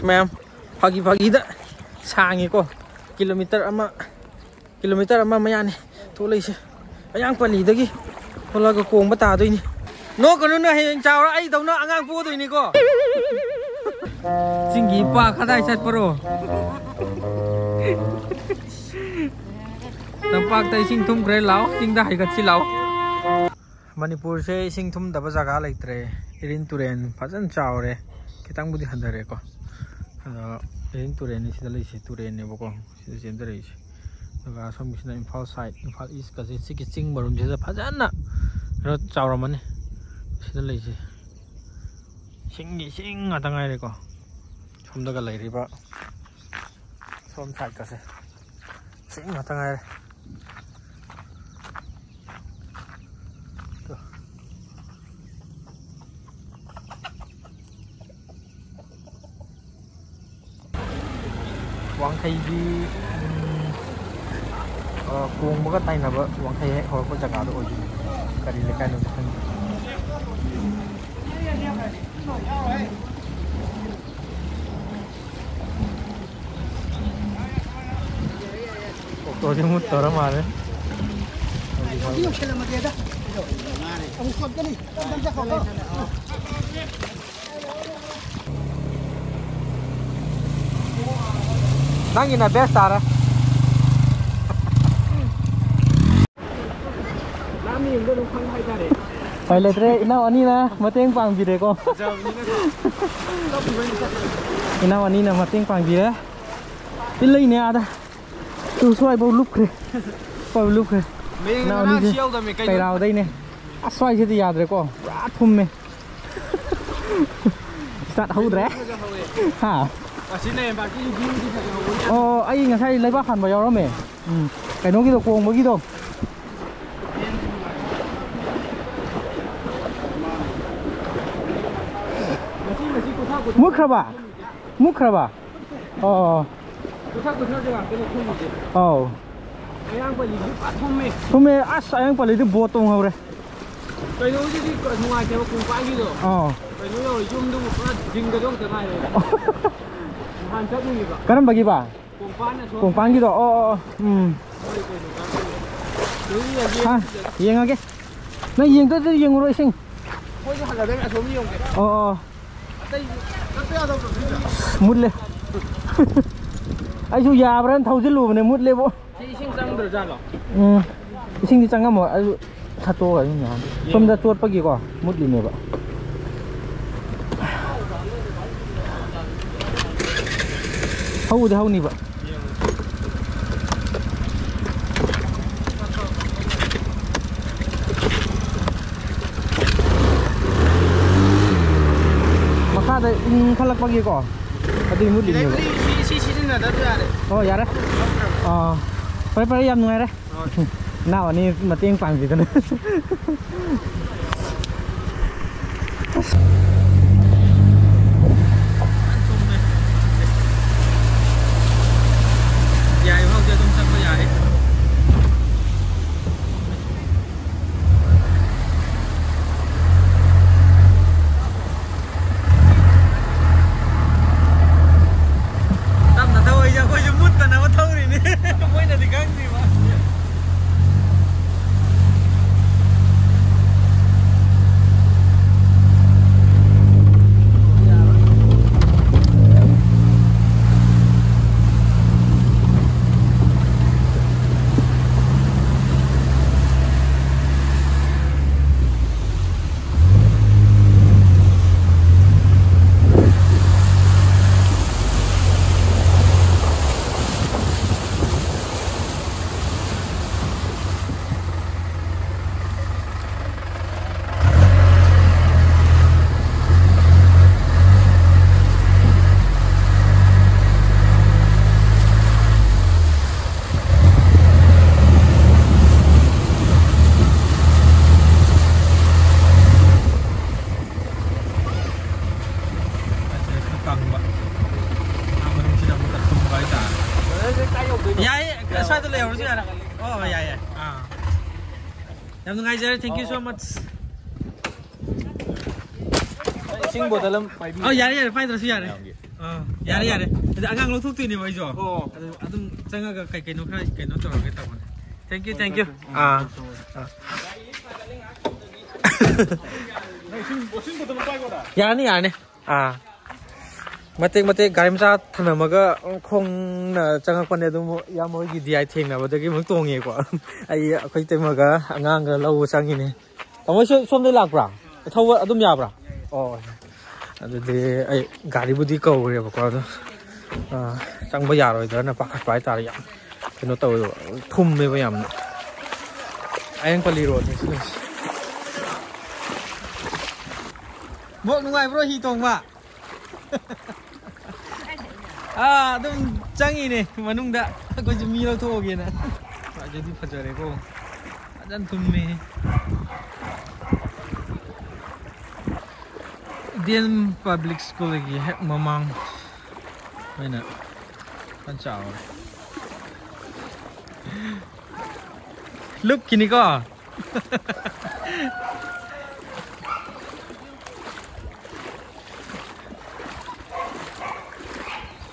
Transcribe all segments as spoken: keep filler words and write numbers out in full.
ꯃꯌꯥꯝ, ꯐꯥꯒꯤ ꯐꯥꯒꯤꯗ ꯁꯥꯡꯉꯤꯀꯣ꯫ ꯀꯤꯂꯣꯃꯤꯇꯔ ꯑꯃ, ꯀꯤꯂꯣꯃꯤꯇꯔ ꯑꯃ ꯃꯌꯥꯅꯤ ꯊꯣꯛꯂꯛꯏꯁꯦ꯫ ꯃꯌꯥꯡ ꯄꯜꯂꯤꯗꯒꯤ ꯊꯣꯛꯂꯛꯑꯒ ꯀꯣꯡꯕ ꯇꯥꯗꯣꯏꯅꯤ꯫ ꯅꯣꯛꯀꯅꯨꯅ, ꯍꯌꯦꯡ ꯆꯥꯎꯔ ꯑꯩꯗꯧꯅ ꯑꯉꯥꯡ ꯄꯣꯗꯣꯏꯅꯤꯀꯣ꯫ ꯆꯤꯡꯒꯤ ꯏꯄꯥ ꯀꯗꯥꯏ ꯆꯠꯄꯔꯣ? ꯇꯝꯄꯥꯛꯇ ꯏꯁꯤꯡ ꯊꯨꯝꯈ꯭ꯔꯦ, ꯂꯥꯛꯑꯣ, ꯆꯤꯡꯗ ꯍꯥꯏꯒꯠꯁꯤ ꯂꯥꯛꯑꯣ꯫ ꯃꯅꯤꯄꯨꯔꯁꯦ ꯏꯁꯤꯡ ꯊꯨꯝꯗꯕ ꯖꯒꯥ ꯂꯩꯇ꯭ꯔꯦ꯫ ꯏꯔꯤꯟ ꯇꯨꯔꯦꯟ ꯐꯖꯅ ꯆꯥꯎꯔꯦ꯫ ꯈꯤꯇꯪꯕꯨꯗꯤ ꯍꯟꯊꯔꯦꯀꯣ꯫ ꯑꯗꯣ ꯏꯔꯤꯟ ꯇꯨꯔꯦꯟꯅꯤ ꯁꯤꯗ ꯂꯩꯁꯦ, ꯇꯨꯔꯦꯟꯅꯦꯕꯀꯣ ꯁꯤꯗ ꯆꯦꯟꯊꯔꯛꯏꯁꯦ꯫ ꯑꯗꯨꯒ ꯑꯁꯣꯝꯒꯤꯁꯤꯅ ꯏꯝꯐꯥꯜ ꯁꯥꯏꯠ, ꯏꯝꯐꯥꯜ ꯏꯁꯀꯁꯦ ꯁꯤꯒꯤ ꯆꯤꯡ ꯃꯔꯨꯝꯁꯤꯗ ꯐꯖꯅ ꯀꯩꯅꯣ ꯆꯥꯎꯔꯝꯃꯅꯤ ꯁꯤꯗ ꯂꯩꯁꯦ꯫ ꯏꯁꯤꯡꯒꯤ ꯏꯁꯤꯡ ꯉꯥꯛꯇ ꯉꯥꯏꯔꯦꯀꯣ꯫ ꯁꯣꯝꯗꯒ ꯂꯩꯔꯤꯕ ꯁꯣꯝ ꯁꯥꯏꯠꯀꯁꯦ ꯏꯁꯤꯡ ꯉꯥꯛꯇ ꯉꯥꯏꯔꯦ꯫ ꯇꯣ꯫ ꯋꯥꯡꯈꯩꯒꯤ, ꯎꯝ, ꯑ, ꯀꯣꯡꯕꯒ ꯇꯥꯏꯅꯕ ꯋꯥꯡꯈꯩ ꯍꯦꯛ ꯍꯧꯔꯛꯄ ꯖꯒꯥꯗꯣ ꯑꯣꯏꯗꯣꯏꯅꯤ꯫ ꯀꯔꯤ ꯂꯩꯀꯥꯏꯅꯣꯗꯤ ꯈꯪꯗꯦ꯫ ꯑꯣꯛꯇꯣꯁꯦ ꯃꯨꯠꯇꯧꯔ ꯃꯥꯜꯂꯦ꯫ ꯑꯃꯨꯛ ꯁꯣꯠꯀꯅꯤ꯫ ꯅꯪꯒꯤꯅ ꯕꯦꯁ ꯇꯥꯔꯦ꯫ ꯎꯄꯥꯏ ꯂꯩꯇ꯭ꯔꯦ, ꯏꯅꯥꯎ ꯑꯅꯤꯅ ꯃꯇꯦꯡ ꯄꯥꯡꯕꯤꯔꯦꯀꯣ꯫ ꯏꯅꯥꯎ ꯑꯅꯤꯅ ꯃꯇꯦꯡ ꯄꯥꯡꯕꯤꯔꯦ꯫ ꯇꯤꯜ ꯂꯩꯅꯦ ꯑꯥꯗ꯫ ꯇꯨ ꯁ꯭ꯋꯥꯏꯐꯥꯎ ꯂꯨꯞꯈ꯭ꯔꯦ꯫ ꯁ꯭ꯋꯥꯏꯐꯥꯎ ꯂꯨꯞꯈ꯭ꯔꯦ꯫ ꯃꯌꯦꯡ ꯏꯅꯥꯎ ꯉꯔꯥꯡ ꯑꯅꯤꯁꯦ ꯁꯤ ꯌꯧꯗꯕꯅꯤ ꯀꯩꯅꯣ? ꯀꯩꯔꯥꯎꯗꯩꯅꯦ꯫ ꯑꯁ, ꯁ꯭ꯋꯥꯏꯁꯤꯗꯤ ꯌꯥꯗ꯭ꯔꯦꯀꯣ, ꯄꯨꯔꯥ ꯊꯨꯝꯃꯦ꯫ ꯏꯁꯇꯥꯔꯠ ꯍꯧꯗ꯭ꯔꯦ꯫ ꯐꯖꯍꯧꯋꯦ꯫ ꯍꯥ? ꯑꯁꯤ ꯂꯩꯔꯝꯕ ꯑꯁꯤ ꯚ꯭ꯌꯨꯗꯤ ꯐꯖꯍꯧꯕꯅꯤ꯫ ꯑꯣ, ꯑꯩ ꯉꯁꯥꯏ ꯂꯩꯕꯥꯛ ꯍꯥꯟꯕ ꯌꯥꯎꯔꯝꯃꯦ꯫ ꯎꯝ, ꯀꯩꯅꯣꯒꯤꯗꯣ, ꯀꯣꯡꯕꯒꯤꯗꯣ꯫ ꯃꯨꯠꯈ꯭ꯔꯕ? ꯃꯨꯠꯈ꯭ꯔꯕ? ꯑꯣ꯫ ꯀꯨꯊꯛ ꯀꯨꯊꯛꯁꯦ ꯉꯥꯛꯇꯅꯦ ꯊꯨꯝꯃꯤꯁꯦ꯫ ꯑꯧ꯫ ꯑꯌꯥꯡ ꯄꯜꯂꯤꯗꯨꯗꯤ ꯐꯖ ꯊꯨꯝꯃꯦ꯫ ꯊꯨꯝꯃꯦ, ꯑꯁ, ꯑꯌꯥꯡ ꯄꯜꯂꯤꯗꯤ ꯕꯣꯠ ꯇꯣꯡꯍꯧꯔꯦ꯫ ꯀꯩꯅꯣꯒꯤꯗꯨꯗꯤ ꯅꯨꯡꯉꯥꯏꯇꯦꯕ, ꯀꯣꯡꯄꯥꯟꯒꯤꯗꯣ꯫ ꯑꯧ꯫ ꯀꯩꯅꯣ ꯌꯧꯔꯦ, ꯌꯨꯝꯗꯨꯕꯨ ꯄꯨꯔꯥ ꯖꯤꯡꯒꯗꯣ ꯑꯝꯇ ꯉꯥꯏꯔꯦ꯫ ꯀꯔꯝꯕꯒꯤꯕ? ꯀꯣꯡꯄꯥꯟ ꯑꯁꯣꯝ꯫ ꯀꯣꯡꯄꯥꯟꯒꯤꯗꯣ? ꯑꯣ, ꯑꯣ, ꯑꯣ꯫ ꯎꯝ꯫ ꯃꯣꯏ ꯀꯩꯅꯣ ꯀꯥꯡꯕꯨꯗꯣ꯫ ꯌꯦꯡꯉꯨ, ꯌꯦꯡꯉꯨ꯫ ꯍꯥ? ꯌꯦꯡꯉꯒꯦ꯫ ꯅꯪ ꯌꯦꯡꯗꯣꯏꯗꯤ ꯌꯦꯡꯉꯨꯔꯣ ꯏꯁꯤꯡ꯫ ꯑꯩꯈꯣꯏꯁꯨ ꯍꯜꯂꯗꯕꯅꯤ, ꯑꯁꯣꯝ ꯌꯦꯡꯉꯨꯒꯦ꯫ ꯑꯣ, ꯑꯣ꯫ ꯑꯇꯩ ꯆꯠꯄ ꯌꯥꯗꯕ꯭ꯔꯣ, ꯁꯤꯗ? ꯃꯨꯠꯂꯦ꯫ ꯑꯩꯁꯨ ꯌꯥꯕ꯭ꯔꯥꯅ ꯊꯧꯖꯤꯜꯂꯨꯕꯅꯦ, ꯃꯨꯠꯂꯦꯕꯣ꯫ ꯁꯤ ꯏꯁꯤꯡ ꯆꯪꯗ꯭ꯔꯖꯥꯠꯂꯣ? ꯎꯝ꯫ ꯏꯁꯤꯡꯗꯤ ꯆꯪꯉꯝꯃꯣꯏ, ꯑꯗꯨ ꯁꯠꯇꯣꯛꯑꯒ ꯑꯗꯨꯝ ꯌꯥꯅꯤ꯫ ꯁꯣꯝꯗ ꯆꯣꯠꯄꯒꯤꯀꯣ ꯃꯨꯠꯂꯤꯅꯦꯕ꯫ ꯍꯧꯕꯗꯤ ꯍꯧꯅꯤꯕ꯫ ꯃꯈꯥꯗ ꯏꯪꯈꯠꯂꯛꯄꯒꯤꯀꯣ ꯑꯗꯨꯏ ꯃꯨꯠꯂꯤꯅꯦꯕ꯫ ꯁꯤꯗꯩꯕꯨꯗꯤ ꯁꯤ, ꯁꯤ ꯁꯤꯖꯤꯟꯅꯗ꯭ꯔꯁꯨ ꯌꯥꯔꯦ꯫ ꯑꯣ, ꯌꯥꯔꯦ꯫ ꯑꯥ, ꯐꯔꯦ, ꯐꯔꯦ, ꯌꯥꯝ ꯅꯨꯡꯉꯥꯏꯔꯦ꯫ ꯏꯅꯥꯎ ꯑꯅꯤ ꯃꯇꯦꯡ ꯄꯥꯡꯕꯤꯗꯅ꯫ ꯌꯥꯏ, ꯍꯧꯖꯤꯛ ꯑꯗꯨꯝ ꯆꯪꯕ ꯌꯥꯔꯦ꯫ ꯇꯞꯅ ꯊꯧ, ꯑꯩꯁꯦ, ꯑꯩꯈꯣꯏꯁꯨ ꯃꯨꯠꯇꯅꯕ ꯊꯧꯔꯤꯅꯤ꯫ ꯃꯣꯏꯅꯗꯤ ꯈꯪꯗ꯭ꯔꯤꯕ꯫ ꯑꯁꯦ ꯈꯔ ꯀꯪꯕ꯫ ꯑꯥ, ꯃꯅꯨꯡꯁꯤꯗ ꯑꯃꯨꯛꯀ ꯊꯨꯝꯕ ꯍꯥꯏꯇꯥꯔꯦ꯫ ꯌꯥꯏꯌꯦ, ꯁ꯭ꯋꯥꯏꯗ ꯂꯩꯍꯧꯔꯁꯨ ꯌꯥꯔꯦ꯫ ꯑꯣ, ꯌꯥꯏ, ꯌꯥꯏ꯫ ꯑꯥ꯫ ꯌꯥꯝ ꯅꯨꯡꯉꯥꯏꯖꯔꯦ꯫ Thank you so much꯫ ꯏꯁꯤꯡ ꯕꯣꯇꯜ ꯑꯃ ꯄꯥꯏꯕꯤꯌꯨ꯫ ꯑꯣ, ꯌꯥꯔꯦ, ꯌꯥꯔꯦ, ꯄꯥꯏꯗ꯭ꯔꯁꯨ ꯌꯥꯔꯦ꯫ ꯃꯌꯥꯝꯒꯤ꯫ ꯑꯥ, ꯌꯥꯔꯦ, ꯌꯥꯔꯦ꯫ ꯑꯗ ꯑꯉꯥꯡ ꯂꯧꯊꯣꯛꯇꯣꯏꯅꯦꯕ ꯑꯩꯁꯨ꯫ ꯑꯣ꯫ ꯑꯗꯨ ꯑꯗꯨꯝ ꯆꯪꯉꯒ ꯀꯩ ꯀꯩꯅꯣ ꯈꯔ ꯀꯩꯅꯣ ꯇꯧꯔꯒꯦ ꯇꯧꯕꯅꯦ꯫ Thank you, thank you. ꯑꯥ꯫ ꯑꯥ꯫ ꯌꯥꯔꯅꯤ, ꯌꯥꯔꯅꯤ꯫ ꯑꯥ꯫ ꯃꯇꯦꯛ ꯃꯇꯦꯛ ꯒꯥꯔꯤ ꯃꯆꯥ ꯊꯝꯂꯝꯃꯒ ꯈꯣꯡꯅ ꯆꯪꯉꯛꯄꯅꯦ꯫ ꯑꯗꯨꯝ ꯏꯌꯥꯝꯕ ꯍꯣꯏꯒꯤ D I ꯊꯦꯡꯅꯕꯗꯒꯤ ꯑꯃꯨꯛ ꯇꯣꯡꯉꯦꯀꯣ꯫ ꯑꯩ, ꯑꯩꯈꯣꯏ ꯇꯩꯃꯒ ꯑꯉꯥꯡꯒ ꯂꯧꯕ ꯆꯪꯉꯤꯅꯦ꯫ ꯇꯥꯃꯣ, ꯁꯣ-, ꯁꯣꯝꯗꯩ ꯂꯥꯛꯄ꯭ꯔꯥ? ꯊꯧꯕ ꯑꯗꯨꯝ ꯌꯥꯕ꯭ꯔꯥ? ꯑꯣ, ꯑꯗꯨꯗꯤ ꯑꯩ ꯒꯥꯔꯤꯕꯨꯗꯤ ꯀꯧꯔꯦꯕꯀꯣ, ꯑꯗꯣ, ꯑ, ꯆꯪꯕ ꯌꯥꯔꯣꯏꯗ꯭ꯔꯅ ꯄꯥꯈꯠꯄ ꯍꯥꯏꯇꯥꯔꯦ꯫ ꯌꯥꯝ ꯀꯩꯅꯣ ꯇꯧꯋꯦꯕ, ꯊꯨꯝꯃꯦꯕ ꯌꯥꯝꯅ꯫ ꯑꯌꯪꯄꯜꯂꯤ ꯔꯣꯗꯅꯤ ꯁꯤꯗꯩꯁꯦ꯫ ꯕꯣꯛ, ꯅꯨꯡꯉꯥꯏꯕ꯭ꯔꯣ ꯍꯤ ꯇꯣꯡꯕ? ꯑꯥ, ꯑꯗꯨꯝ ꯆꯪꯉꯤꯅꯦ ꯃꯅꯨꯡꯗ, ꯑꯩꯈꯣꯏꯁꯨ ꯃꯤ ꯂꯧꯊꯣꯛꯑꯒꯦꯅ꯫ ꯈ꯭ꯋꯥꯏꯗꯩꯗꯤ ꯐꯖꯔꯦꯀꯣ, ꯐꯖꯅ ꯊꯨꯝꯃꯦ꯫ ꯗꯤ ꯑꯦꯝ ꯄꯕ꯭ꯂꯤꯛ ꯁ꯭ꯀꯨꯜꯒꯤ ꯍꯦꯛ ꯃꯃꯥꯡ ꯑꯣꯏꯅ ꯐꯖꯅ ꯆꯥꯎꯔꯦ꯫ ꯂꯨꯞꯈꯤꯅꯤꯀꯣ꯫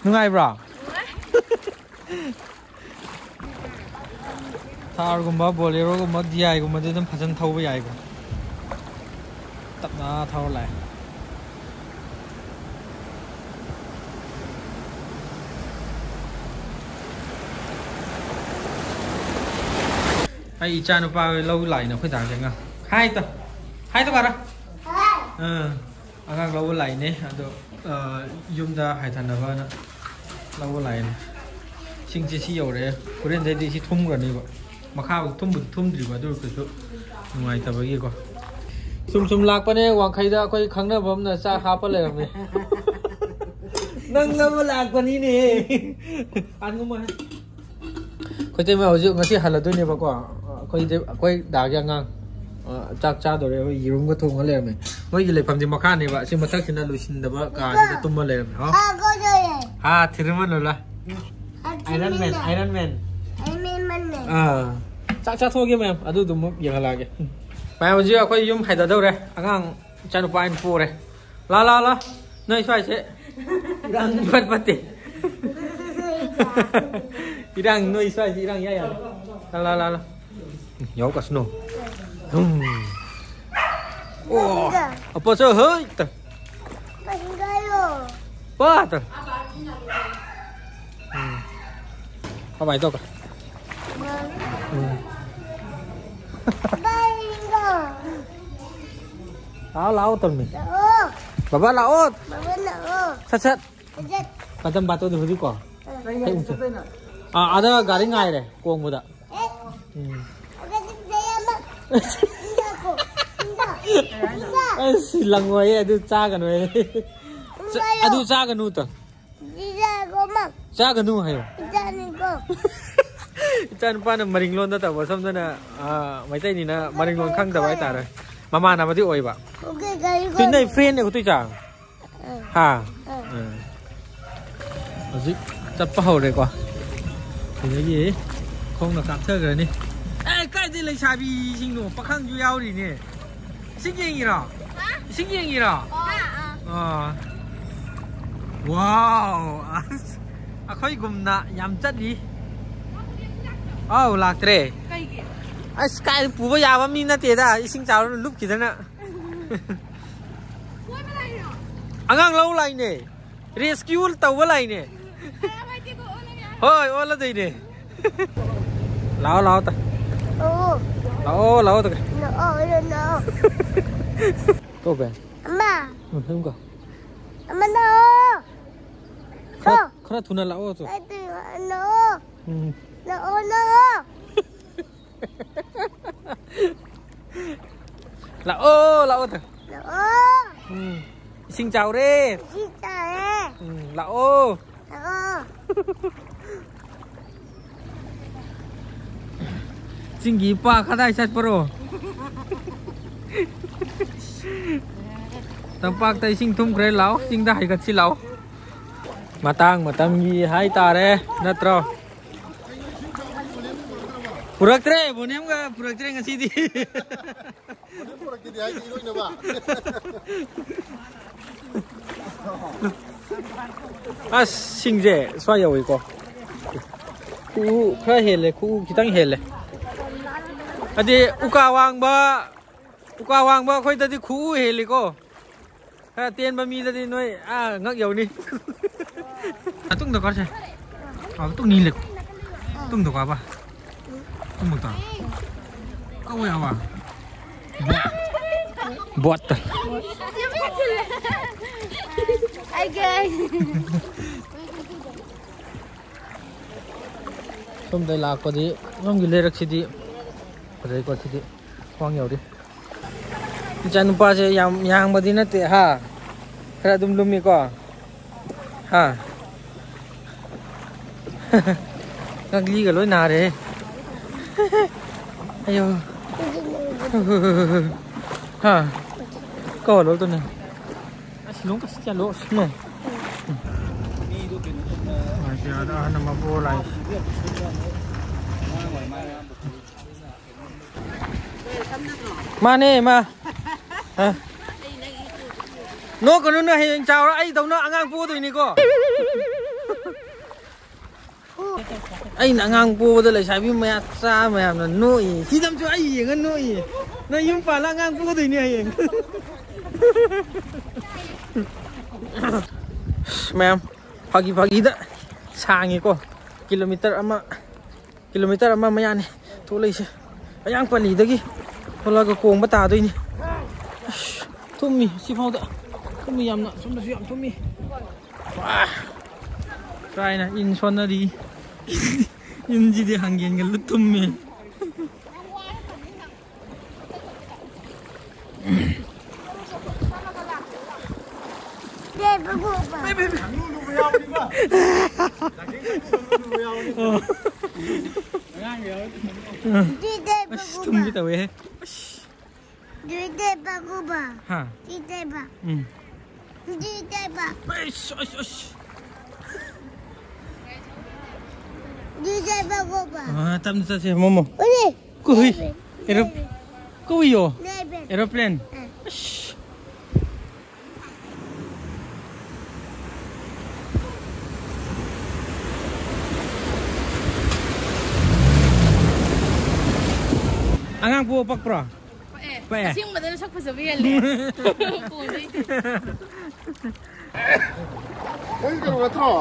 ꯅꯨꯡꯉꯥꯏꯕ꯭ꯔꯣ? ꯊꯥꯔꯒꯨꯝꯕ, ꯕꯣꯂꯦꯔꯣꯒꯨꯝꯕ, ꯗꯤ ꯑꯥꯏꯒꯨꯝꯕꯗꯤ ꯑꯗꯨꯝ ꯐꯖꯅ ꯊꯧꯕ ꯌꯥꯏꯀꯣ꯫ ꯇꯞꯅ ꯊꯧꯔ ꯂꯥꯛꯑꯦ꯫ ꯑꯩ ꯏꯆꯥ ꯅꯨꯄꯥ ꯂꯧ ꯂꯥꯛꯏꯅꯦ ꯑꯩꯈꯣꯏ ꯗꯥꯒꯤ ꯑꯉꯥꯡ꯫ ꯍꯥꯏ ꯇ-, ꯍꯥꯏ ꯇ ꯀꯥꯔ꯫ ꯑꯥ, ꯑꯉꯥꯡ ꯂꯧꯕ ꯂꯥꯛꯏꯅꯦ꯫ ꯑꯗꯣ, ꯑ, ꯌꯨꯝꯗ ꯍꯥꯏꯊꯅꯕꯅ ꯂꯧꯕ ꯂꯥꯛꯏꯅꯦ꯫ ꯏꯁꯤꯡꯁꯦ ꯁꯤ ꯌꯧꯔꯛꯑꯦ꯫ ꯍꯣꯔꯦꯟꯗꯩꯗꯤ ꯁꯤ ꯊꯨꯝꯈ꯭ꯔꯅꯦꯕ꯫ ꯃꯈꯥ ꯊꯨꯝꯕꯨꯗꯤ ꯊꯨꯝꯗ꯭ꯔꯤꯕ, ꯑꯗꯨ ꯑꯣꯏꯔꯒꯁꯨ ꯅꯨꯡꯉꯥꯏꯇꯕꯒꯤꯀꯣ꯫ ꯁꯨꯝ ꯁꯨꯝ ꯂꯥꯛꯄꯅꯦ, ꯋꯥꯡꯈꯩꯗ ꯑꯩꯈꯣꯏ ꯈꯪꯅꯕ ꯑꯃꯅ ꯆꯥꯛ ꯍꯥꯞꯄ ꯂꯩꯔꯝꯃꯦ꯫ ꯅꯪ ꯂꯧꯕ ꯂꯥꯛꯄꯅꯤꯅꯦ꯫ ꯑꯩꯈꯣꯏ ꯇꯩꯃ ꯍꯧꯖꯤꯛ ꯉꯁꯤ ꯍꯜꯂꯗꯣꯏꯅꯦꯕꯀꯣ꯫ ꯑꯩꯈꯣꯏꯗꯤ, ꯑꯩꯈꯣꯏ ꯗꯥꯒꯤ ꯑꯉꯥꯡ, ꯑ, ꯆꯥꯛ ꯆꯥꯗꯣꯔꯦ꯫ ꯑꯩꯈꯣꯏ ꯌꯦꯔꯨꯝꯒ ꯊꯣꯡꯉ ꯂꯩꯔꯝꯃꯦ꯫ ꯃꯣꯏꯒꯤ ꯂꯩꯐꯝꯗꯤ ꯃꯈꯥꯅꯦꯕ꯫ ꯑꯁꯤ ꯃꯊꯛꯁꯤꯅ ꯂꯣꯏꯁꯤꯟꯗꯕ ꯀꯥꯁꯤꯗ ꯇꯨꯝꯃ ꯂꯩꯔꯝꯃꯦ꯫ ꯍꯥ? ꯍꯥ, ꯊꯤꯔꯨꯃꯟ ꯂꯣꯂꯥ꯫ Iron Man, Iron Man꯫ ꯑꯥ꯫ ꯆꯥꯛ ꯆꯥꯊꯣꯛꯑꯒꯦ ꯃꯌꯥꯝ, ꯑꯗꯨꯗꯨꯃꯨꯛ ꯌꯦꯡꯍꯜꯂꯛꯑꯒꯦ꯫ ꯃꯌꯥꯝ, ꯍꯧꯖꯤꯛ ꯑꯩꯈꯣꯏ ꯌꯨꯝ ꯍꯥꯏꯗꯗꯧꯔꯦ꯫ ꯑꯉꯥꯡ ꯏꯆꯥꯅꯨꯄꯥ ꯑꯩꯅ ꯄꯣꯔꯦ꯫ ꯂꯥ, ꯂꯥ, ꯂꯥ꯫ ꯅꯣꯏ ꯁ꯭ꯋꯥꯏꯁꯦ꯫ ꯏꯔꯥꯡ ꯐꯠ ꯐꯠꯇꯦ꯫ ꯏꯔꯥꯡ ꯅꯣꯏ ꯁ꯭ꯋꯥꯏꯁꯤ ꯏꯔꯥꯡ ꯌꯥ ꯌꯥꯔꯦ꯫ ꯂꯥ, ꯂꯥ, ꯂꯥ, ꯂꯥ꯫ ꯌꯥꯎ ꯀꯁꯅꯣ꯫ ꯍꯨꯝ꯫ ꯑꯣ꯫ ꯑꯄꯣꯁꯣ ꯍꯣꯏ ꯇ꯫ ꯄꯥ ꯇ꯫ ꯎꯝ꯫ ꯀꯃꯥꯏ ꯇꯧ꯫ ꯎꯝ꯫ ꯂꯥꯛꯑꯣ, ꯂꯥꯛꯑꯣ ꯇꯧꯔꯝꯃꯤ꯫ ꯂꯥꯛꯑꯣ꯫ ꯕꯕꯥ ꯂꯥꯛꯑꯣ꯫ ꯕꯕꯥ ꯂꯥꯛꯑꯣ꯫ ꯁꯠ ꯁꯠ꯫ ꯁꯠ ꯁꯠ꯫ ꯀꯆꯝ ꯕꯥꯇꯣꯟꯗꯤ ꯍꯧꯖꯤꯛꯀꯣ꯫ ꯑ꯫ ꯍꯦꯛ ꯎꯆꯣ꯫ ꯑꯥ, ꯑꯥꯗ ꯒꯥꯔꯤ ꯉꯥꯏꯔꯦ ꯀꯣꯡꯕꯗ꯫ ꯑꯦ꯫ ꯎꯝ꯫ ꯑꯗꯨꯗꯤ ꯂꯩꯔꯝꯃꯣ꯫ ꯏꯟꯗꯀꯣ꯫ ꯏꯟꯗ꯫ ꯏꯟꯗ꯫ ꯑꯁ, ꯂꯪꯉꯣꯏꯌꯦ, ꯑꯗꯨ ꯆꯥꯒꯅꯨ ꯍꯥꯏ꯫ ꯆꯥ-, ꯏꯟꯗ꯫ ꯑꯗꯨ ꯆꯥꯒꯅꯨ ꯇ꯫ ꯏꯟꯗꯀꯣ ꯃꯥ꯫ ꯆꯥꯒꯅꯨ ꯍꯥꯏꯌꯣ꯫ ꯏꯟꯗꯅꯤꯀꯣ꯫ ꯏꯆꯥ ꯅꯨꯄꯥꯅ ꯃꯔꯤꯡ ꯂꯣꯟꯗ ꯇꯧꯕ, ꯁꯣꯝꯗꯅ, ꯑꯥ, ꯃꯩꯇꯩꯅꯤꯅ ꯃꯔꯤꯡ ꯂꯣꯟ ꯈꯪꯗꯕ ꯍꯥꯏꯇꯥꯔꯦ꯫ ꯃꯃꯥꯟꯅꯕꯗꯤ ꯑꯣꯏꯕ꯫ ꯑꯣꯀꯦ, ꯒꯥꯔꯤ ꯇꯨ ꯅꯣꯏ ꯀꯣꯟ꯫ ꯐ꯭ꯔꯦꯟꯅꯦ, ꯎꯇꯨꯏ ꯆꯥ꯫ ꯍꯥ? ꯑ꯫ ꯎꯝ꯫ ꯍꯧꯖꯤꯛ ꯆꯠꯄ ꯍꯧꯔꯦꯀꯣ꯫ ꯁꯤꯗꯒꯤ ꯈꯣꯡꯅ ꯀꯥꯞꯊꯈ꯭ꯔꯅꯤ꯫ ꯑꯦ, ꯀꯥꯏꯗꯩ ꯂꯩꯁꯥꯕꯤꯁꯤꯡꯅꯣ? ꯄꯥꯈꯪꯁꯨ ꯌꯥꯎꯔꯤꯅꯦ꯫ ꯏꯁꯤꯡ ꯌꯦꯡꯉꯤꯔꯣ? ꯍꯥ? ꯏꯁꯤꯡ ꯌꯦꯡꯉꯤꯔꯣ? ꯑꯥ, ꯑꯥ꯫ ꯑꯥ꯫ ꯋꯥꯎ! ꯑꯁ, ꯑꯩꯈꯣꯏꯒꯨꯝꯅ ꯌꯥꯝ ꯆꯠꯂꯤ꯫ ꯑꯥꯎ, ꯂꯥꯛꯇ꯭ꯔꯦ꯫ ꯀꯩꯒꯤ? ꯑꯁ, ꯀꯥꯏ ꯄꯨꯕ ꯌꯥꯕ ꯃꯤ ꯅꯠꯇꯦꯗ, ꯏꯁꯤꯡ ꯆꯥꯎꯔ ꯂꯨꯞꯈꯤꯗꯅ꯫ ꯀꯣꯏꯕ ꯂꯥꯛꯏꯔꯣ? ꯑꯉꯥꯡ ꯂꯧ ꯂꯥꯛꯏꯅꯦ꯫ ꯔꯦꯁꯀ꯭ꯌꯨ ꯇꯧꯕ ꯂꯥꯛꯏꯅꯦ꯫ ꯀꯌꯥꯝ ꯍꯩꯇꯦꯀꯣ, ꯑꯣꯜꯂꯒꯦ ꯍꯥꯏꯔꯣ? ꯍꯣꯏ, ꯑꯣꯜꯂꯗꯣꯏꯅꯦ꯫ ꯂꯥꯛꯑꯣ, ꯂꯥꯛꯑꯣ, ꯇ꯫ ꯑꯣ꯫ ꯂꯥꯛꯑꯣ, ꯂꯥꯛꯑꯣ, ꯇ꯫ ꯂꯥꯛꯑꯣ, ꯂꯥꯛꯑꯣ꯫ ꯀꯧꯕ꯫ ꯑꯃ꯫ ꯎꯝ, ꯑꯗꯨꯝ ꯀꯧ꯫ ꯑꯃ, ꯂꯥꯛꯑꯣ꯫ ꯈꯔ, ꯀꯣ꯫ ꯈꯔ ꯊꯨꯅ ꯂꯥꯛꯑꯣ, ꯇꯨ꯫ ꯑꯗꯨ, ꯂꯥꯛꯑꯣ꯫ ꯎꯝ꯫ ꯂꯥꯛꯑꯣ, ꯂꯥꯛꯑꯣ꯫ ꯂꯥꯛꯑꯣ, ꯂꯥꯛꯑꯣ, ꯇ꯫ ꯂꯥꯛꯑꯣ꯫ ꯎꯝ꯫ ꯏꯁꯤꯡ ꯆꯥꯎꯔꯦ꯫ ꯏꯁꯤꯡ ꯆꯥꯎꯔꯦ꯫ ꯎꯝ, ꯂꯥꯛꯑꯣ꯫ ꯂꯥꯛꯑꯣ꯫ ꯆꯤꯡꯒꯤ ꯏꯄꯥ ꯀꯗꯥꯏ ꯆꯠꯄꯔꯣ? ꯇꯝꯄꯥꯛꯇ ꯏꯁꯤꯡ ꯊꯨꯝꯈ꯭ꯔꯦ, ꯂꯥꯛꯑꯣ, ꯆꯤꯡꯗ ꯍꯥꯏꯒꯠꯁꯤ ꯂꯥꯛꯑꯣ꯫ ꯃꯇꯥꯡ ꯃꯇꯝꯒꯤ ꯍꯥꯏꯇꯥꯔꯦ, ꯅꯠꯇ꯭ꯔꯣ? ꯄꯨꯔꯛꯇ꯭ꯔꯦ, ꯕꯣꯅꯦꯝꯒ ꯄꯨꯔꯛꯇ꯭ꯔꯦ ꯉꯁꯤꯗꯤ꯫ ꯄꯨꯔꯛꯈꯤꯗꯦ ꯍꯥꯏꯁꯦ ꯏꯔꯣꯏꯅꯕ꯫ ꯑꯁ, ꯁꯤꯡꯁꯦ ꯁ꯭ꯋꯥꯏ ꯌꯧꯋꯤꯀꯣ꯫ ꯈꯨꯎ ꯈꯔ ꯍꯦꯜꯂꯦ, ꯈꯨꯎ ꯈꯤꯇꯪ ꯍꯦꯜꯂꯦ꯫ ꯑꯗꯤ ꯎꯀꯥ ꯋꯥꯡꯕ, ꯎꯀꯥ ꯋꯥꯡꯕ ꯑꯩꯈꯣꯏꯗꯗꯤ ꯈꯨꯎ ꯍꯦꯜꯂꯤꯀꯣ꯫ ꯈꯔ ꯇꯦꯟꯕ ꯃꯤꯗꯗꯤ ꯅꯣꯏ ꯑꯥ ꯉꯛ ꯌꯧꯅꯤ꯫ ꯃꯇꯨꯡꯗ ꯀꯥꯁꯦ꯫ ꯑꯥ, ꯃꯇꯨꯡ ꯅꯤꯜꯂꯦ꯫ ꯃꯇꯨꯡꯗ ꯀꯥꯕ꯫ ꯃꯇꯨꯡꯗ꯫ ꯀꯧꯋꯦ ꯍꯥꯏꯕ꯫ ꯕꯣꯠꯇ꯫ ꯁꯣꯝꯗꯩ ꯂꯥꯛꯄꯗꯤ ꯁꯣꯝꯒꯤ ꯂꯩꯔꯛꯁꯤꯗꯤ ꯐꯖꯩꯀꯣ, ꯁꯤꯗꯤ ꯈ꯭ꯋꯥꯡ ꯌꯧꯔꯤ꯫ ꯏꯆꯥꯅꯨꯄꯥꯁꯦ ꯌꯥꯝ ꯌꯥꯡꯕꯗꯤ ꯅꯠꯇꯦ ꯍꯥ, ꯈꯔ ꯑꯗꯨꯝ ꯂꯨꯝꯃꯤꯀꯣ꯫ ꯍꯥ꯫ ꯉꯛꯂꯤꯒ ꯂꯣꯏ ꯅꯥꯔꯦ꯫ ꯑꯌꯣ꯫ ꯍꯥ꯫ ꯀꯧꯍꯜꯂꯣ ꯑꯗꯨꯅ꯫ ꯑꯁ, ꯂꯣꯡ ꯀꯁꯤ ꯆꯠꯂꯣ, ꯑꯁ, ꯅꯣ꯫ ꯃꯥꯁꯦ ꯑꯥꯗ ꯑꯍꯟ ꯑꯃ ꯄꯣꯔ ꯂꯥꯛꯏ꯫ ꯃꯥꯅꯦ, ꯃꯥ꯫ ꯍꯥ? ꯅꯣꯛꯀꯅꯨ, ꯅꯣꯏ ꯍꯌꯦꯡ ꯆꯥꯎꯔ ꯑꯩꯗꯧꯅ ꯑꯉꯥꯡ ꯄꯣꯗꯣꯏꯅꯤꯀꯣ꯫ ꯑꯩꯅ ꯑꯉꯥꯡ ꯄꯣꯕꯗ ꯂꯩꯁꯥꯕꯤ ꯃꯌꯥꯝ ꯆꯥ ꯃꯌꯥꯝꯅ ꯅꯣꯛꯏ꯫ ꯁꯤꯗꯝꯁꯨ ꯑꯩ ꯌꯦꯡꯉ ꯅꯣꯛꯏ꯫ ꯅꯪ ꯌꯨꯝ ꯄꯥꯜꯂ ꯑꯉꯥꯡ ꯄꯣꯗꯣꯏꯅꯤ ꯍꯌꯦꯡ꯫ ꯃꯌꯥꯝ ꯐꯥꯒꯤ ꯐꯥꯒꯤꯗ ꯁꯥꯡꯉꯤꯀꯣ꯫ ꯀꯤꯂꯣꯃꯤꯇꯔ ꯑꯃ ꯀꯤꯂꯣꯃꯤꯇꯔ ꯑꯃ ꯃꯌꯥꯅꯤ ꯊꯣꯛꯂꯛꯏꯁꯦ꯫ ꯃꯌꯥꯡ ꯄꯜꯂꯤꯗꯒꯤ ꯊꯣꯛꯂꯛꯑꯒ ꯀꯣꯡꯕ ꯇꯥꯗꯣꯏꯅꯤ꯫ ꯑꯁ, ꯊꯨꯝꯃꯤ ꯁꯤꯐꯥꯎꯗ꯫ ꯊꯨꯝꯃꯤ ꯌꯥꯝꯅ꯫ ꯁꯣꯝꯗꯁꯨ ꯌꯥꯝ ꯊꯨꯝꯃꯤ꯫ ꯋꯥ! ꯀꯥꯏꯅ ꯏꯟ ꯁꯣꯟꯅꯔꯤ꯫ ꯏꯟꯁꯤꯗꯤ ꯍꯪꯒꯦꯟꯒ ꯂꯨꯠ ꯊꯨꯝꯃꯤ꯫ ꯑꯁ, ꯊꯨꯝꯒꯦ ꯇꯧꯋꯦꯍꯦ꯫ ꯑꯁ꯫ ꯍꯥ? ꯎꯝ꯫ ꯑꯁ, ꯑꯁ, ꯑꯁ꯫ ꯑꯥ, ꯇꯞꯅ ꯆꯠꯁꯦ, ꯃꯣꯃꯣ꯫ ꯀꯨꯏ꯫ ꯑꯦꯔꯣ-, ꯀꯨꯏꯌꯣ꯫ ꯑꯦꯔꯣꯄ꯭ꯂꯦꯟ꯫ ꯑꯁ꯫ ꯑꯉꯥꯡ ꯄꯣꯛꯄ ꯄꯛꯄ꯭ꯔꯣ? ꯄꯛꯑꯦ꯫ ꯄꯛꯑꯦ꯫ ꯑꯁꯦꯡꯕꯗꯅ ꯁꯛ ꯐꯖꯕ ꯍꯦꯜꯂꯦ꯫ ꯐꯣꯟꯗꯩꯗꯤ꯫ ꯅꯪ ꯀꯩꯅꯣ ꯅꯠꯇ꯭ꯔꯣ?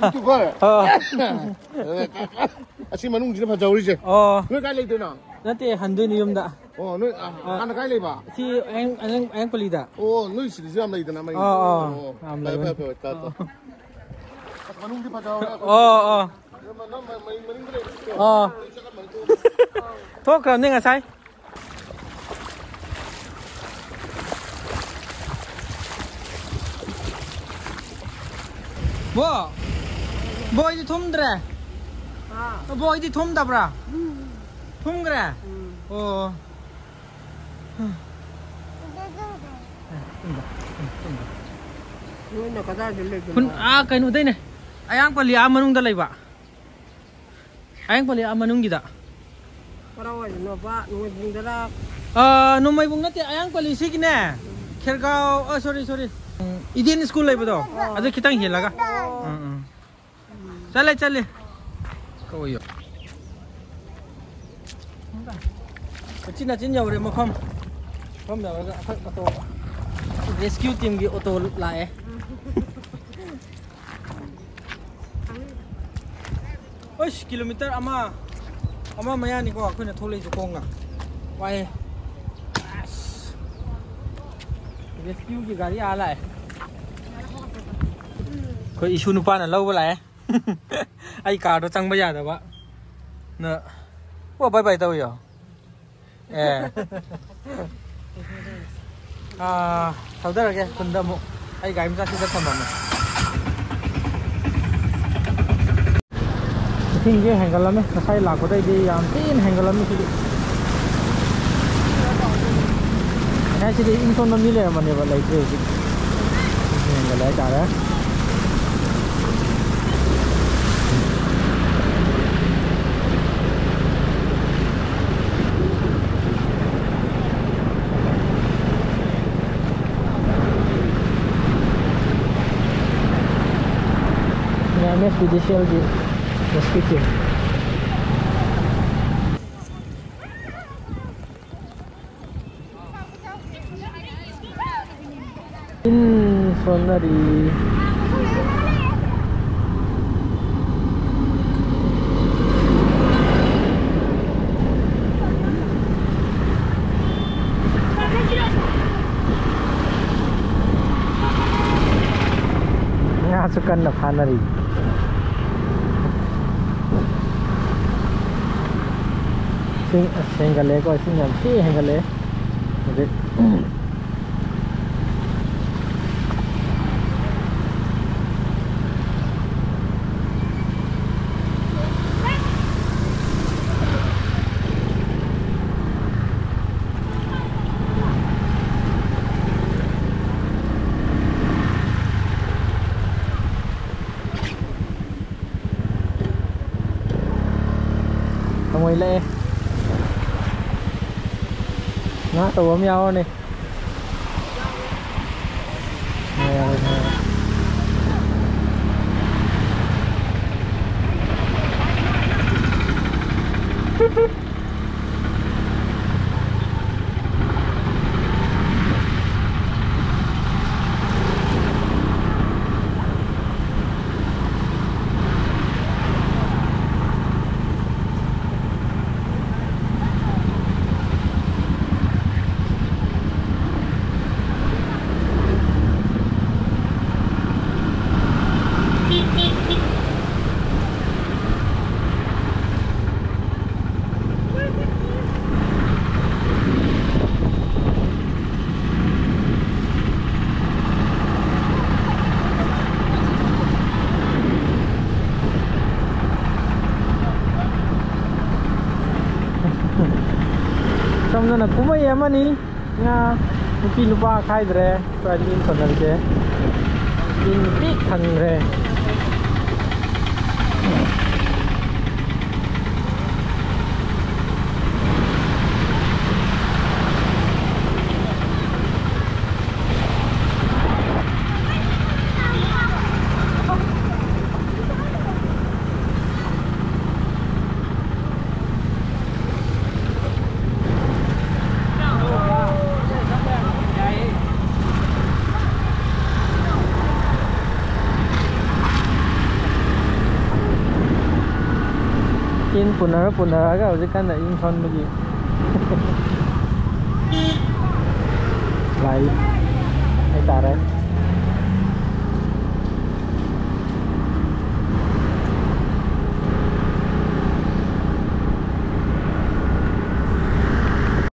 YouTuber? ꯑꯣ꯫ ꯑꯁꯤ ꯃꯅꯨꯡꯁꯤꯗ ꯐꯖꯍꯧꯔꯤꯁꯦ꯫ ꯑꯣ꯫ ꯅꯣꯏ ꯀꯥꯏ ꯂꯩꯗꯣꯏꯅꯣ? ꯅꯠꯇꯦ, ꯍꯟꯗꯣꯏꯅꯤ ꯌꯨꯝꯗ꯫ ꯑꯣ, ꯅꯣꯏ, ꯑ, ꯑ, ꯍꯥꯟꯅ ꯀꯥꯏ ꯂꯩꯕ? ꯁꯤ ꯑꯌꯥꯡ-, ꯑꯌꯥꯡ-, ꯑꯌꯥꯡꯄꯜꯂꯤꯗ꯫ ꯑꯣ, ꯅꯣꯏ ꯁꯤꯗꯁꯨ ꯌꯥꯝ ꯂꯩꯗꯅ ꯃꯩ꯫ ꯑꯣ, ꯑꯣ, ꯑꯣ, ꯌꯥꯝ ꯐꯔꯦ, ꯂꯩꯕꯅꯤ꯫ ꯐꯔꯦ, ꯐꯔꯦ, ꯇꯥ, ꯇꯥ꯫ ꯑꯣ꯫ ꯑꯁ, ꯃꯅꯨꯡꯗꯤ ꯐꯖꯍꯧꯔꯦ꯫ ꯑꯣ, ꯑꯣ꯫ ꯅꯪ ꯃ-, ꯃ-, ꯃꯅꯤꯡꯗ ꯂꯩꯕ ꯁꯤꯗꯣ꯫ ꯑꯣ꯫ ꯂꯣꯏ ꯆꯠꯂꯝꯃꯅꯤ꯫ ꯊꯣꯛꯈ꯭ꯔꯕꯅꯤ ꯉꯁꯥꯏ꯫ ꯕꯣ! ꯕꯣ, ꯑꯩꯗꯤ ꯊꯨꯝꯗ꯭ꯔꯦ꯫ ꯍꯥ? ꯕꯣ, ꯑꯩꯗꯤ ꯊꯨꯝꯗꯕ꯭ꯔꯥ? ꯎꯝ꯫ ꯊꯨꯝꯈ꯭ꯔꯦ? ꯎꯝ꯫ ꯑꯣ꯫ ꯅꯣꯏꯅ ꯀꯗꯥꯏꯗ ꯂꯩꯕꯅꯣ? ꯈꯨꯟ-, ꯑꯥ, ꯀꯩꯅꯣꯗꯩꯅꯦ꯫ ꯑꯌꯥꯡꯄꯜꯂꯤ ꯑꯥ ꯃꯅꯨꯡꯗ ꯂꯩꯕ꯫ ꯑꯌꯥꯡꯄꯜꯂꯤ ꯑꯥ ꯃꯅꯨꯡꯒꯤꯗ꯫ ꯀꯔꯥꯏꯋꯥꯏꯗꯅꯣꯕ? ꯅꯣꯡꯃꯩꯕꯨꯡꯗꯔꯥ? ꯑꯥ, ꯅꯣꯡꯃꯩꯕꯨꯡ ꯅꯠꯇꯦ, ꯑꯌꯥꯡꯄꯜꯂꯤ ꯁꯤꯒꯤꯅꯦ꯫ ꯈꯦꯔꯒꯥꯎ, ꯑꯥ, sorry, sorry꯫ ꯎꯝ, ꯏꯗꯦꯟ ꯁ꯭ꯀꯨꯜ ꯂꯩꯕꯗꯣ, ꯑꯣ꯫ ꯑꯗꯨ ꯈꯤꯇꯪ ꯍꯦꯜꯂꯒ꯫ ꯑꯣ꯫ ꯎꯝ, ꯎꯝ꯫ ꯆꯠꯂꯦ, ꯆꯠꯂꯦ꯫ ꯀꯧꯏꯌꯣ꯫ ꯎꯆꯤꯟ ꯅꯥꯆꯤꯟ ꯌꯧꯔꯦ ꯃꯐꯝ꯫ ꯃꯐꯝ ꯌꯧꯔꯒ ꯑꯩꯈꯣꯏ ꯑꯣꯇꯣ, rescue teamꯒꯤ ꯑꯣꯇꯣ ꯂꯥꯛꯑꯦ꯫ ꯑꯁ, kilometre ꯑꯃ, ꯑꯃ ꯃꯌꯥꯅꯤꯀꯣ ꯑꯩꯈꯣꯏꯅ ꯊꯣꯛꯂꯛꯏꯁꯦ ꯈꯣꯡꯅ꯫ ꯋꯥꯏꯌꯦ꯫ ꯑꯁ꯫ Rescueꯒꯤ ꯒꯥꯔꯤ ꯑꯥ ꯂꯥꯛꯑꯦ꯫ ꯑꯩꯈꯣꯏ ꯏꯁꯨ ꯅꯨꯄꯥꯅ ꯂꯧꯕ ꯂꯥꯛꯑꯦ꯫ ꯑꯩ carꯗꯣ ꯆꯪꯕ ꯌꯥꯗꯕ꯫ ꯅ-, ꯑꯣ, bye bye ꯇꯧꯋꯤꯌꯣ꯫ ꯑꯦ꯫ ꯑꯥ, ꯊꯧꯗꯔꯒꯦ ꯈꯨꯟꯗ ꯑꯃꯨꯛ꯫ ꯑꯩ ꯒꯥꯔꯤ ꯃꯆꯥ ꯁꯤꯗ ꯊꯝꯃꯝꯃꯦ꯫ ꯏꯁꯤꯡꯁꯦ ꯍꯦꯟꯒꯠꯂꯝꯃꯦ꯫ ꯉꯁꯥꯏ ꯂꯥꯛꯄꯗꯩꯗꯤ ꯌꯥꯝ ꯊꯤꯅ ꯍꯦꯟꯒꯠꯂꯝꯃꯤ ꯁꯤꯗꯤ꯫ ꯉꯁꯥꯏ ꯁꯤꯗꯤ ꯏꯪ ꯁꯣꯟꯕ ꯃꯤ ꯂꯩꯔꯝꯕꯅꯦꯕ, ꯂꯩꯇ꯭ꯔꯦ ꯍꯧꯖꯤꯛ꯫ ꯏꯁꯤꯡ ꯍꯦꯟꯒꯠꯂꯦ ꯍꯥꯏꯇꯥꯔꯦ꯫ Miami Judicial Di-, District. ꯏꯟ ꯁꯣꯟꯅꯔꯤ꯫ ꯉꯥꯁꯨ ꯀꯟꯅ ꯐꯥꯅꯔꯤ꯫ ꯏꯁꯤꯡ ꯑꯁ ꯍꯦꯟꯒꯠꯂꯦꯀꯣ, ꯏꯁꯤꯡ ꯌꯥꯝ ꯊꯤ ꯍꯦꯟꯒꯠꯂꯦ ꯍꯧꯖꯤꯛ꯫ ꯍꯪꯉꯣꯏ ꯂꯛꯑꯦ꯫ ꯉꯥ ꯑꯆꯧꯕ ꯑꯃ ꯌꯥꯎꯔꯅꯤ꯫ ꯉꯥ ꯌꯥꯎꯔꯦ, ꯉꯥ ꯌꯥꯎꯔꯦ꯫ ꯁꯣꯝꯗꯅ ꯀꯨꯝꯍꯩ ꯑꯃꯅꯤ꯫ ꯉꯥ ꯅꯨꯄꯤ ꯅꯨꯄꯥ ꯈꯥꯏꯗ꯭ꯔꯦ꯫ ꯁ꯭ꯋꯥꯏꯗ ꯏꯟ ꯁꯣꯟꯅꯔꯤꯁꯦ꯫ ꯏꯟ ꯄꯤꯛ ꯊꯟꯈ꯭ꯔꯦ꯫ ꯏꯟ ꯄꯨꯅꯔ ꯄꯨꯅꯔꯛꯑꯒ ꯍꯧꯖꯤꯛ ꯀꯟꯅ ꯏꯟ ꯁꯣꯟꯕꯒꯤ ꯂꯥꯛꯏ ꯍꯥꯏꯇꯥꯔꯦ꯫